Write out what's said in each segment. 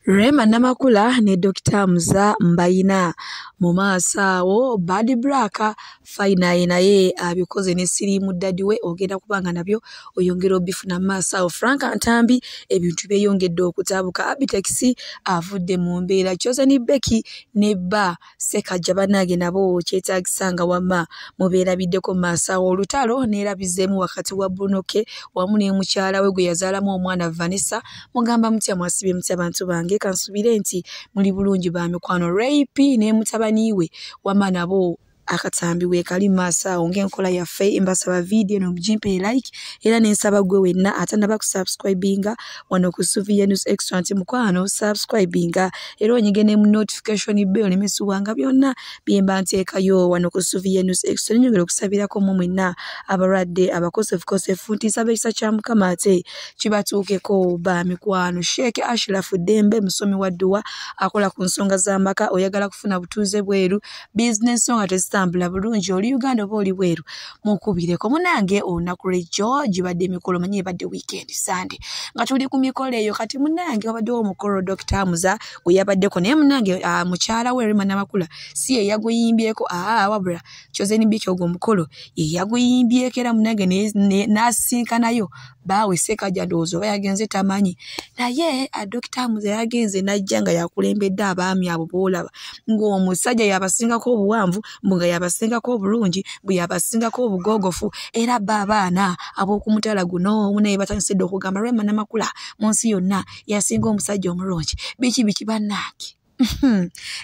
Rema Namakula ne Dr. Hamza mbayina mu maaso awo. Bad Black finally naye abikoze ne siriimu daddy we, ogenda kubanga nabyo oyongera obifuna mu maaso awo. Frank Ntambi ebintu byeyongedde okutabuka. Abitex avudde mu mbeera. Chosen Becky ne bba Ssekajja bannange nabo kyetaagisa nga wamma mubeerabiddeko mu maaso awo. Olutalo neerabizeemu wakati wa Bruno K wamu ne mukyala we gwe yazaalamu omwana Vanessa. Mugamba mutya, mwasibye mutya bantu bange? Kansubire nti muli bulungi ba mikwano. Ray P ne mutabani we wamma nabo akatambi weekali mu maaso awo. Ng'enkola yaffe, mbasaba vidiyo eno mugimpe like, era nensaba gwe wenna atannaba kusubscribinga wano ku Suvia News Extra nti mukwano subscribinga, era onyige ne mu notification bell olemesubwanga byonna bye mba nteekayo wano ku Suvia News Extra. Nyongera okusabirako mmwe mwenna abalwadde abakosefukosefu nti nsaba ekisa kya Mukama ate kibatuukeko ba mikwano. Sheikh Ashraf Ddembe musomi wa dduwa, akola ku nsonga z'amaka. Oyagala kufuna butuuze bweru, bizinensi nga tezitambula bulungi, oli Uganda oba oli bweru, mukubireko. Munange olunaku lw'ejjo gibadde emikolo, manyi ebadde weekend Sunday nga tuli ku mikolo eyo. Kati munange wabaddewo omukolo Dr. Hamza gwe yabaddeko, naye munange mukyala we Rema Namakula si ye yaguyimbyeko, wabula Chosen Becky ogwo omukolo ye yaguyimbyeko, era munange n'asisinkanayo baawe Ssekajja, ndowooza oba yagenze tamanyi, naye Dr. Hamza yagenze n'ajja nga yakulembedde abaami abo b'olaba ng'omusajja yabasingako obuwanvu, mbu nga yabasingako obulungi, bwe yabasingako obugoogofu. Era bba abaana ab'okumutala guno naye batandise dda okugamba Rema Namakula mu nsi yonna yasinga omusajja omulungi, biki biki. Bannange,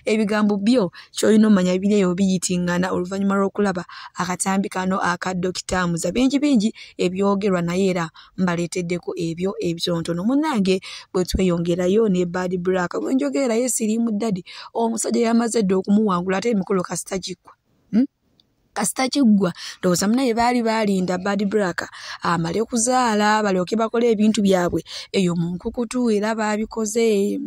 ebigambo byo ky'olina omanya biri eyo biyitiŋŋana oluvannyuma lw'okulaba akatambi kano aka Dr. Hamza. Bingi bingi ebyogerwa, naye era mbaleeteddeko ebyo ebitonotono. Munnange bwe tweyongerayo ne Bad Black bwe njogererayo siriimu daddy, omusajja yamaze dda okumuwangula, ate emikolo kasita giggwa, Kasita kiggwa, ndowooza munaye baali baalinda Bad Black amale kuzaala balyoke bakole ebintu byabwe eyo mu nkukutu, era baabikoze.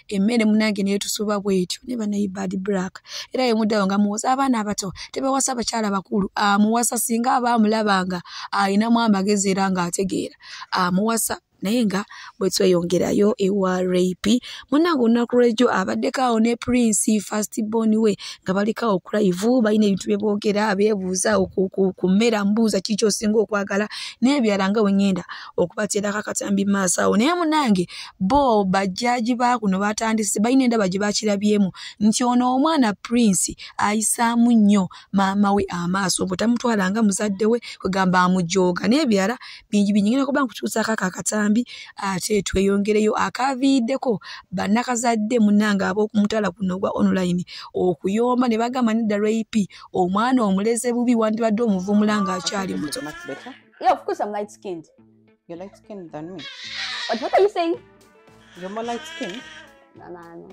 Emmere munnange neetusuba bw'etyo ne bannaye Bad Black. Era ye muddayo nga muwoza abaana abato tebawasa bakyala bakulu, amuwasa singa aba amulaba nga ayinamu amagezi era ng'ategeera, amuwasa. Naye nga bwe tweyongerayo ewa Ray P, munnange olunaku lw'ejjo abaddeko awo ne Prince first born we nga baliko awo ku live, balina ebintu bye boogera, beebuuza ku mmere, amubuuza kiki ky'osinga okwagala n'ebirala, nga bwe ŋŋenda okubateerako akatambi mu maaso awo. Naye munnange bo bajjaaji ba kuno batandise balina endaba gye bakirabyemu nti ono omwana Prince ayisaamu nnyo maama we amaaso, obutamutwala nga muzadde we, kwegamba amujooga n'ebirala bingi bingi. Ngenda kuba nkutuusaako ako akatambi ate tweyongereyo akaviiriddeko bannakazadde munnange ab'okumutala guno ogwa online okuyomba ne bagamba nedda, Ray P omwana omuleze bubi, wandibadde omuvumula ng'akyali muto. Much better. Yeah, of course I'm light skinned. You're light skinned than me. But what are you saying? You're more light skinned. No, no, no.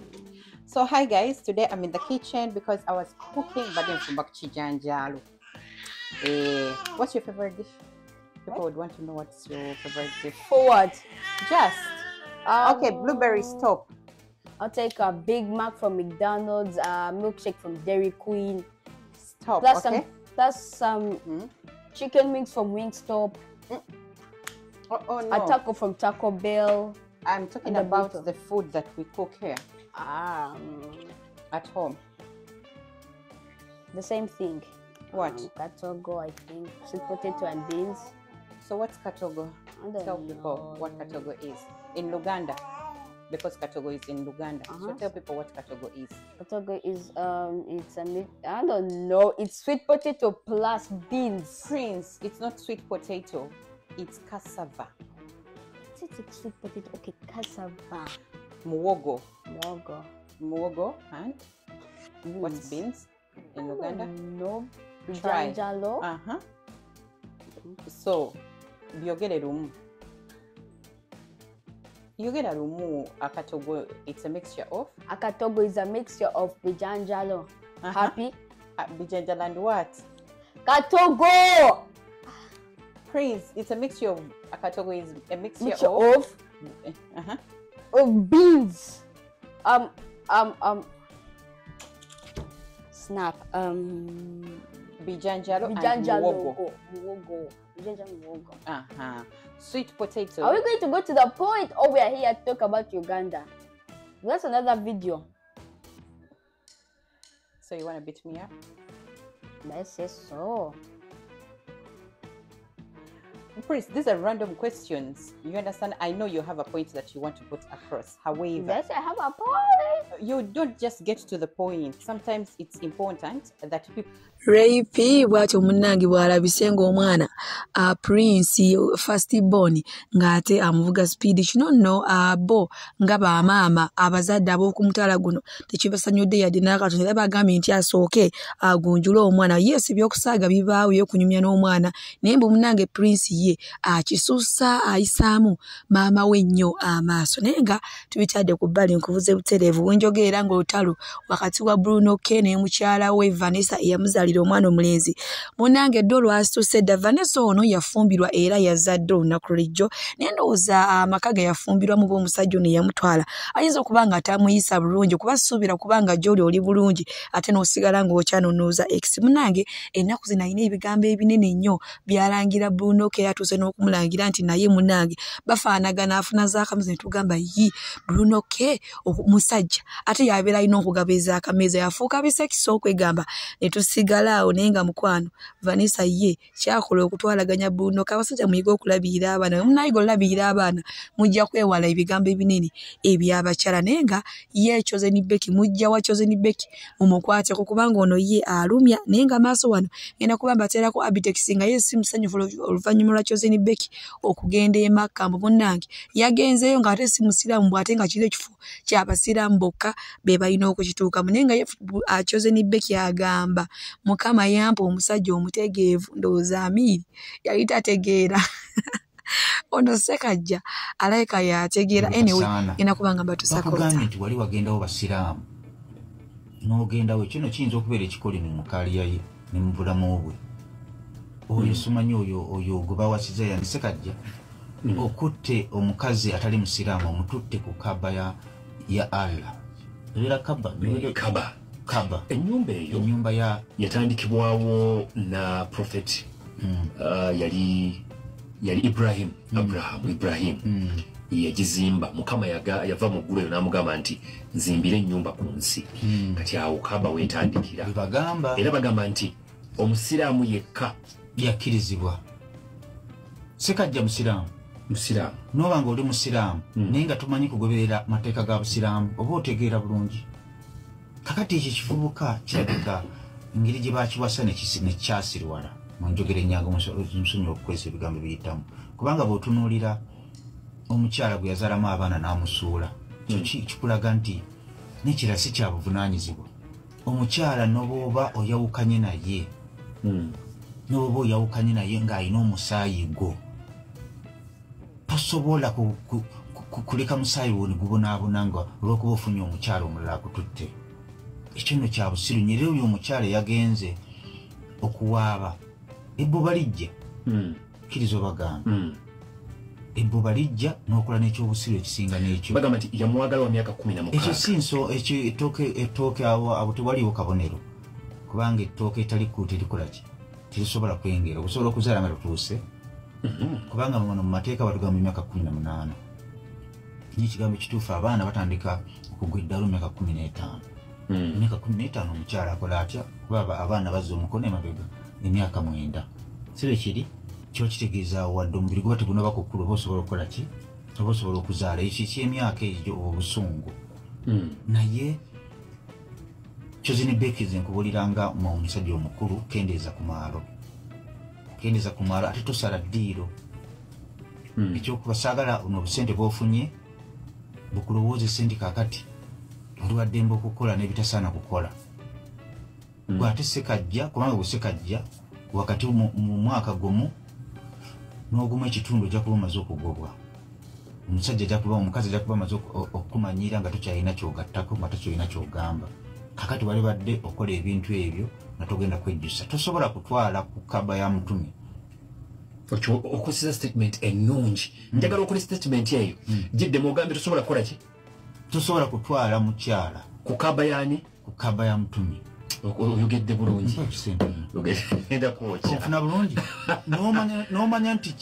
So hi guys, today I'm in the kitchen because I was cooking but then from kijanjalo. What's your favorite dish? People would want to know what's your favorite dish. For what? Just okay, blueberry, stop. I'll take a Big Mac from McDonald's, a milkshake from Dairy Queen. Stop. Plus some chicken wings from Wingstop. Oh, oh no. A taco from Taco Bell. I'm talking And a about burrito. the food that we cook here at home. The same thing. What? Katogo, I think. Sweet potato and beans. So what's katogo? I don't Tell people know. What katogo is in Luganda, because katogo is in Luganda. So tell people what katogo is. Katogo is it's a meat. I don't know. It's sweet potato plus beans. Prince, it's not sweet potato. It's cassava. It's a sweet potato. Okay, cassava. Muwogo. Muwogo. Muwogo and what's beans in Uganda? No. Try. Bijanjalo. So, byogere lumu. Yogera lumu akatogo, it's a mixture of Akatogo is a mixture of bijanjalo. Happy? Bijanjalo and what? Katogo! Prince, it's a mixture of akatogo is a mixture, Mixture of of beans. Snap. Bijanjalo and Bijanjalo. muwogo. Muwogo. Bijanjalo muwogo. Sweet potato. Are we going to go to the point or we are here to talk about Uganda? That's another video. So you want to beat me up? Let's say so. Prince, these are random questions. You understand? I know you have a point that you want to put across. However, yes, I have a point. You don't just get to the point. Sometimes it's important that people... Ray P bw'atyo munnange bw'alabise ng'omwana Prince first born ng'ate amuvuga speed. Kino nno bo nga bamaama abazadde ab'okumutala guno tekibasanyudde yadde n'akatono, era bagambye nti asooke agunjule omwana. Yes, ebyokusaaga bibaawo ebyokunyumya n'omwana, naye mbu munnange Prince ye akisusa ayisaamu maama we nnyo amaaso. Naye nga tubitadde ku bbali nkuvuze butereevu wenjogeera ng'olutalo wakati wa Bruno K ne mukyala we Vanessa eyamuzaalira omwana omulenzi. Munnange ddo lwasituse dda. Vanessa ono yafumbirwa era yazadde olunaku lw'ejjo, naye ndowooza amaka ge yafumbirwamu bo omusajja ono eyamutwala ayinza okuba nga atamuyisa bulungi, kuba suubira kubanga gy'oli oli bulungi ate n'osigala ng'okyanonooza ex. Munnange ennaku zino alina ebigambo ebinene nnyo byalangira Bruno K, atuuse n'okumulangira nti naye munnange bafaanagana, afuna z'akameeza ne tugamba yi Bruno K musajja ate yabeera alina okugaba ez'akameeza, yafuuka bisekisa okwegamba ne tusigala awo. Naye nga mukwano Vanessa ye kyakola okutwalaganya Bruno K. Abasajja muyiga okulabirira abaana, munayiga olabirira abaana mujja kwewala ebigambo ebinene ebyabakyala. Naye nga ye Chosen Becky, mujja wa Chosen Becky mumukwateko kubanga ono ye alumya. Naye nga maaso wano ngenda kuba mbateerako Abitex nga ye si musanyufu oluvannyuma lwa Chosen Becky okugenda e Makka. Mbu munnange yagenzeeyo ng'ate si musiraamu, bw'ate nga kiri ekifo ky'abasiraamu bokka be balina okukituukamu. Naye nga ye Chosen Becky agamba Mukama yampa omusajja omutegeevu. Ndowooza Amiiri yali tategeera. Ono Ssekajja alabika yategeera. Anyway, ngenda kuba nga mbatusaako. Bakugambye nti wali wagendawo basiraamu n'ogendawo, kino kiyinza okubeera ekikolimo mu kaaliya ye ne mu bulamu bwe. Oyo simanyi oyo gwe bawasiza yani Ssekajja okutte omukazi atali musiraamu omututte ku kaba ya Allah. Ebeera kaba? Kaba. Ennyumba eyo ennyumba ya yatandikibwawo na prophet yali Ibrahim, Abraham, Ibrahim yagizimba. Mukama yava mu ggulu eyo n'amugamba nti nzimbire ennyumba ku nsi. Kati awo kaba weetandikira. Era bagamba nti omusiraamu yekka yakkirizibwa. Ssekajja musiraamu. Musiraamu. N'oba nga oli musiraamu naye nga tomanyi kugoberera mateeka ga busiraamu oba otegeera bulungi. Kakati ekyo kivubuka kirabika engeri gye bakiwasa nekyasirwala mu njogera ennyangu nsonyiwa okukozesa ebigambo biyitamu, kubanga bw'otunuulira omukyala gwe yazaalamu abaana n'amusuula, kikulaga nti n'ekirala si kya buvunaanyizibwa. Omukyala n'obwoba oyawukanye naye ng'alina omusaayi gwo, tosobola kuleka musaayi wo ne gubonaabona nga olw'okuba ofunye omukyala omulala akututte. Ekyo nno kya busiru nnyo. Era oyo omukyala yagenze okuwaaba ebbuba lijja, kkiriza obagamba ebbuba lijja n'okola n'ekyobusiru ekisinga n'ekyo. Bagamba nti yamwagala wa myaka 16. Ekyo si nso, ekyo ettooke awo tewaliiwo kabonero, kubanga ettooke etali kkulu terikola ki, terisobola kwengera. Osobola okuzaala nga totuuse, kubanga wano mu mateeka batugamba emyaka 18. Naye ekigambo ekituufu abaana batandika okugwa eddalu myaka 15. Emyaka 15 omukyala akola atya? Kuba abaana bazza omukono emabega emyaka 9. Si bwe kiri? Kiba kitegeeza wadde omubiri guba tegunaba kukula oba osobola okukola ki, oba osobola okuzaala. Ekyo eky'emyaka egyo obusungu. Naye Chosen Becky nze nkubuulira nga omusajja omukulu, kendeeza ku maalo. Kendeeza ku maalo ate tosala ddiiro. Ekyokuba saagala ono obusente bw'ofunye bukulowoozese nti kaakati oli wa ddembe okukola n'ebitasaana kukola. Gwe ate Ssekajja, kubanga gwe Ssekajja wakati mu mwaka gumu n'ogumu ekitundu ojja kuba omaze okugobwa. Omusajja ajja kuba, omukazi ajja kuba amaze okukumanyiira nga tokyalina ky'ogattako, nga tokyalina ky'ogamba. Kakati wali badde okola ebintu ebyo nga togenda kwejjusa. Tosobola kutwala ku kaba ya mutume. Okozesa statement ennungi. Njagala okole statement eyo. Giddemu ogambe tosobola kukola ki? Tosobola kutwala mukyala ku kaba y'ani? Ku kaba ya mutume. Oyogedde bulungi. Ogenda kwokya. Ofuna bulungi. N'omanya nti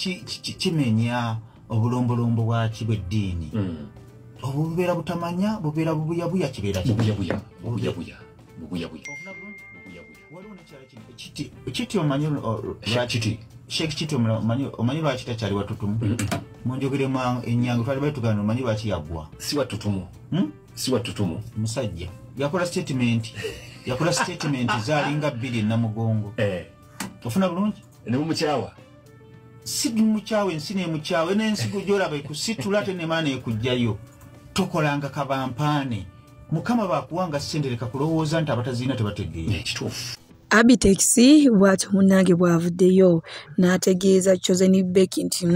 kimenya obulombolombo bwaki bw'eddiini. Obwo bubeera butamanya, bubeera bubuyabuya, kibeera ki? Bubuyabuya. Waliwo n'ekirala kino, Kiti omanyi lwaki Sheikh Kiti omanyi lwaki takyali watutumu? Munjogeremu ennyangu, twali bali tugamba omanyi lwaki yaggwa? Si watutumu. Si watutumu. Musajja yakola statement, zaalinga 2 Namugongo. Ofuna bulungi? Ne mumukyawa. Si mukyawa, ensi n'emukyawa, n'ensi gy'olaba ekusitula ate n'emaana ekuggyayo. Tokolanga kabampaane. Mukama baakuwanga ssente, leka kulowooza nti abatazirina tebategeera. Ekituufu. Abitex bw'atyo munnange bw'avuddeyo n'ategeeza Chosen Becky nti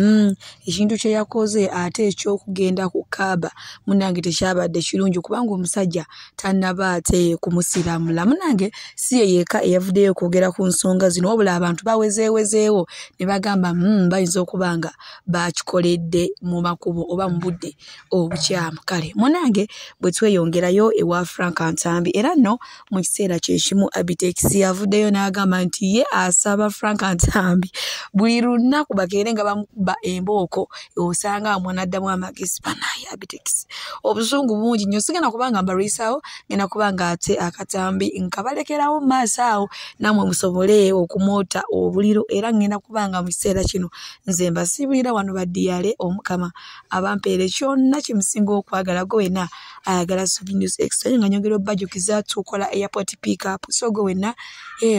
ekintu kye yakoze ate eky'okugenda ku Kaaba munnange tekyabadde kirungi kubanga omusajja tannaba ate kumusiramula. Munnange si ye yekka eyavuddeyo okwogera ku nsonga zino, wabula abantu bawezeewezeewo ne bagamba bayinza okuba nga bakikoledde mu makubo oba mu budde obukyamu. Kale munnange bwe tweyongerayo ewa Frank Ntambi, era nno mu kiseera kye kimu Abitex yavuddeyo n'agamba nti ye asaba Frank Ntambi buli lunaku bakeere nga bamukuba embooko, osanga omwana addamu amagezi. Banaye Abitex obusungu bungi nnyo, sigenda kubanga mbalwisaawo, ngenda kubanga ate akatambi nkabalekerawo mu maaso awo nammwe musobole okumwota obuliro, era ngenda kubanga mu kiseera kino nze mbasiibulira wano baddiyale Omukama abampeere kyonna kye musinga okwagala. Gwe wenna ayagala Subi News Extra, nga nyongera obbajjukiza tukola airport pick-up, so gwe wenna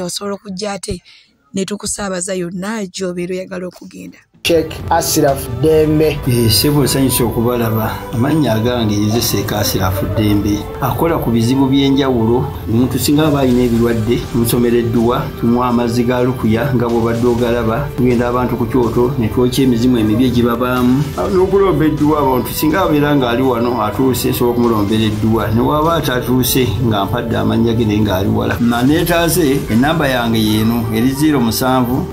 osobola okujja ate ne tukusaabaza yonna gy'obeera oyagala okugenda. Sheikh Ashraf Dembe. Ssebo nsanyuse okubalaba. Amannya agange nze Sheikh Ashraf Dembe. Akola ku bizibu by'enjawulo. Omuntu singa aba alina ebirwadde, tumusomera edduwa, tumuwa amazzi ga lukuya nga bw'obadde ogalaba, tugenda abantu ku kyoto ne twokya emizimu emibi egibabaamu. N'okulomba edduwa, abantu singa abeera ng'ali wano atuuse, nsobola okumulombera edduwa. Ne bw'aba atatuuse nga mpadde amannya ge naye ng'ali wala. Neetaase ennamba yange y'eno eri 07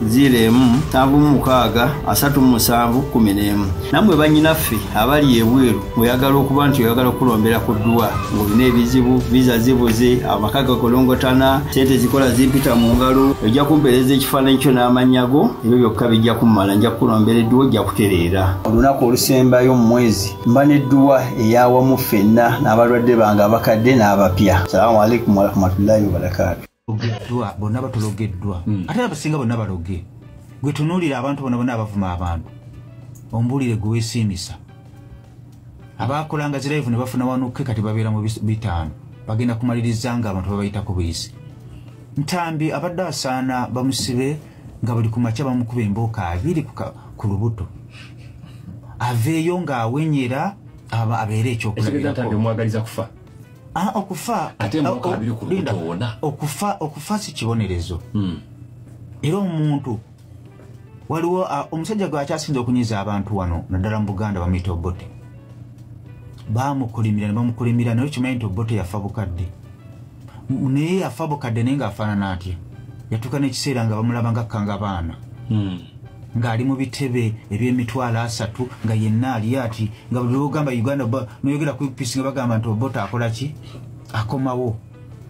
01 76 37 11. Nammwe bannyinaffe abali ebweru oyagala okuba nti oyagala okulombera ku dduwa ng'olina ebizibu, viza zibuze, amaka gakolongotana, ssente zikola zimpita mu ngalo, ojja kumpeereza ekifaananyi kyo n'amannya go, ebyo byokka bijja kummala, nja kukulombera edduwa ojja kutereera. Olunaku olusembayo mu mwezi mba n'edduwa eyawamu ffenna n'abalwadde bange abakadde n'abapya. Salaamu alaikum warahmatullahi wabarakaatu. Balogeddwa bonna, batulogeddwa, ate abasinga bonna baloge. Gwe tunuulira abantu bonna bonna abavuma abantu, ombuulire gwe weesiimisa. Abaakolanga zi live ne bafuna wanukke, kati babeera mu 5, bagenda kumaliriza nga abantu babayitako buyisi. Ntambi abadde asaana bamusibe nga buli ku makya bamukuba embooko 2 ku lubuto, aveeyo ng'awenyera abeere ekyokulabirako. Omwagaliza kufa. Okufa ate embooko 2 ku lubuto wonna. Okufa si kibonerezo. Era omuntu waliwo omusajja gwe akyasinze okunyiza abantu wano naddala mu Buganda bamuyita Obote. Baamukulimira ne bamukulimira, naye okimanyi nti Obote yafa bukadde. Naye yafa bukadde naye ng'afaanana atya? Yatuuka n'ekiseera nga bamulaba nga akkanga baana. Ng'ali mu bitebe eby'emitwalo 3 nga yenna ali ati, nga buli lw'ogamba Uganda n'oyogera ku UPC nga bagamba nti Obote akola ki? Akomawo.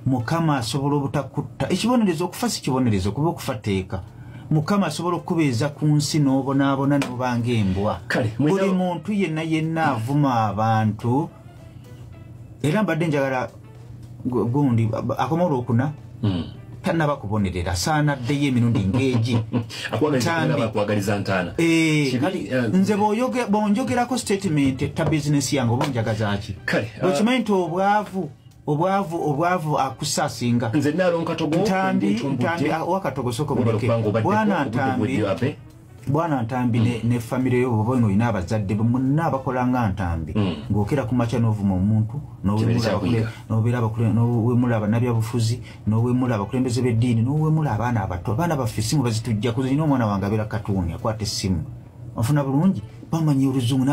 Mukama asobola obutakutta. Ekibonerezo okufa si kibonerezo, kuba okufa tteeka. Mukama asobola okubeeza ku nsi n'obonaabona n'obanga embwa. Buli muntu yenna yenna avuma abantu. Era mbadde njagala gundi akoma olwokuna tannaba kubonerera, asaanaddeyo emirundi ng'egi. Akwagaliza ntaana. Nze bw'onjogerako statement etta bizinesi yange oba onjagaza ki? Okimanyi nti obwavu akusasinga. Nze nalo Katogo Ntambi wakatogo soko muleke. Bwana Ntambi ne family yo bwoba olina abazadde munna abakola nga Ntambi, ng'okera ku makya n'ovuma omuntu, n'owemula bannabyabufuzi, n'owemula abakulembeze b'eddiini, n'owemula abaana abato. Abaana baffe essimu bazitujjako. Nina omwana wange abeera katuuni akwata essimu, onfuna bulungi, bamanyi oluzungu.